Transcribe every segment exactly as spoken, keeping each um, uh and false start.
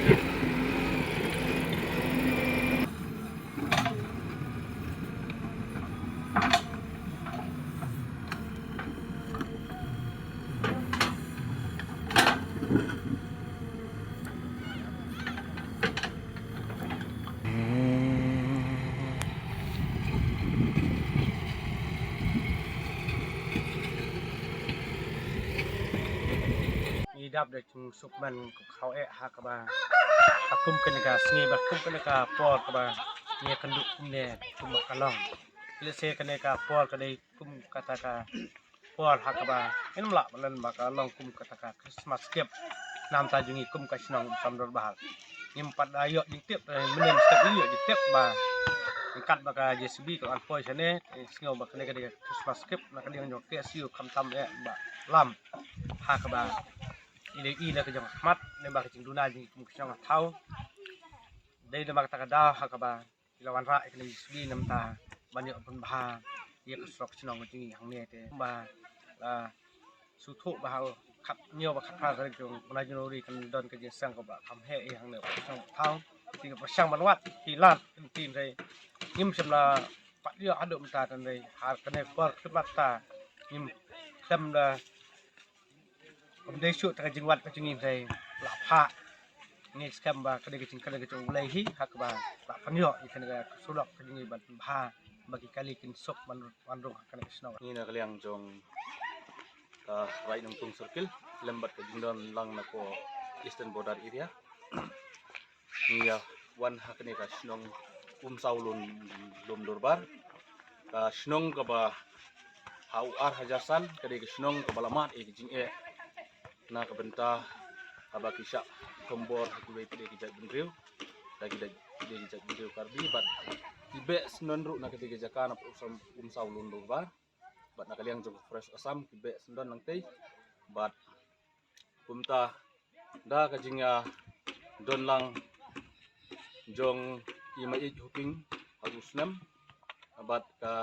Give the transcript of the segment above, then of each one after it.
Ngi dap da jong suk man ko khaw eh ha kaba ha kum kane ka sngi ba kum kane ka por kaba ngi kynduh kumne kum ba ka long. Lehse kane ka por ka dei kum kata ka por ha kaba ngim lah ban len ba ka long kum kata ka Christmas gift. Namta jong ngi kum ka shnong Umsaw Lum Durbar ngim pat da ïoh jingtip, eh, mynne mynstep ïoh jingtip ba kat ba ka J C B ka an poi shane, eh, sngew ba kane ka dei ka Christmas gift na ka liang jong ka K S U khamtam eh ba lam ha kaba i dei i la ka jong ka khmat ne ba ka jingduna jong ngi kum ka shnong ha thaw. Dei da ba kata ka daw ha kaba i la wanrah ïa kane ka J C B namta ban ïoh pynbha ïa ka surok shnong ka jong ngi hangne te ba la shu thuh ba ha u khat hynñiew ba khatphra tarik jong u bnai January kan don ka jingïaseng kaba kham heh ïa hangne ka shnong thaw. Te ka pyrshang ban wad ki lad ki ktien te ngim shym la pat ïoh haduh mynta te ha kane ka por khlieh mat ta ngim khlem da Kum dei shuh ta ka jingwad ka jong ngi hynrei la phah. Ngi skhem ba ka dei ka jingkyrkhu ka jong U Blei hi ha kaba la pynïoh ïa kane ka surok ka jong ngi ban pynbha ba ki kali kin suk ban wan rung ha kane ka shnong. Ngi na ka liang jong ka Raid Nongtung Circle lem bad ka jingdon lang na ko Eastern Border Area. Ngi ïa wan ha kane ka shnong Umsaw Lum, Lum Durbar. Ka shnong kaba ha u ar hajar san ka dei ka shnong kaba la mad ïa ka jingeh na ka bynta haba ki shah thombor ha kiwei pat ki jait bynriew, da ki dei ki jait bynriew Karbi bad ki beh syndon ruh na ka dei ka jaka na Umsaw, Umsaw Lum Durbar bad na ka liang jong ka Forest Assam ki beh syndon nangtei bad kumta da ka jingïa don lang jong i Maieit Hoping ha u snem bad ka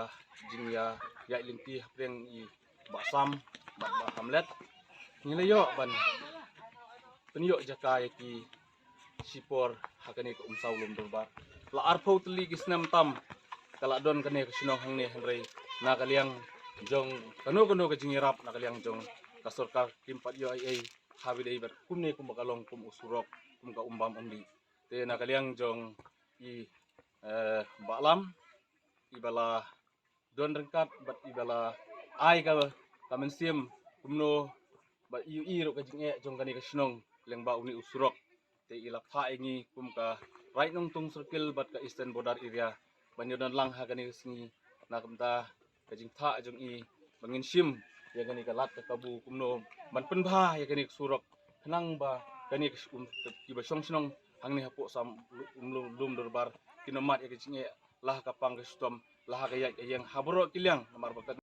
jingïa ïaid lynti hapdeng i Bah Sam bad Bah Hamlet. Ngi la ïoh ban pynïoh jaka ïa ki shipor ha kane ka Umsaw Lum Durbar. La arphew tylli ki snem tam ka la don kane ka shnong hangne hynrei na ka liang jong kano kano ka jingïarap na ka liang jong ka sorkar kim pat ïoh ei ei ha ba dei bad kumne kumba ka long kum u surok kum ka umbam umdih. Te na ka liang jong i, eh, Bah Lam iba la don ryngkat bad iba la ai ka, ka mynsiem kumno ba i ïohi ruh ka jingeh jong kane ka shnong lyngba une u surok. Te i la phah ïa ngi kum ka Raid Nongtung Circle bad ka Eastern Border Area ban ïa don lang ha kane ka sngi na ka bynta ka jingthah jong i ba ngin shim ïa kane ka lad ka kabu kumno ban pynbha ïa kane ka surok khnang ba kane ka sh-, um, kiba shong shnong hangne hapoh Umsaw Lum, Lum Durbar kin ym mad ïa ka jingeh la ha ka pang ka shitom la ha ka ïaid ka ïeng ha baroh ki liang namar ba ka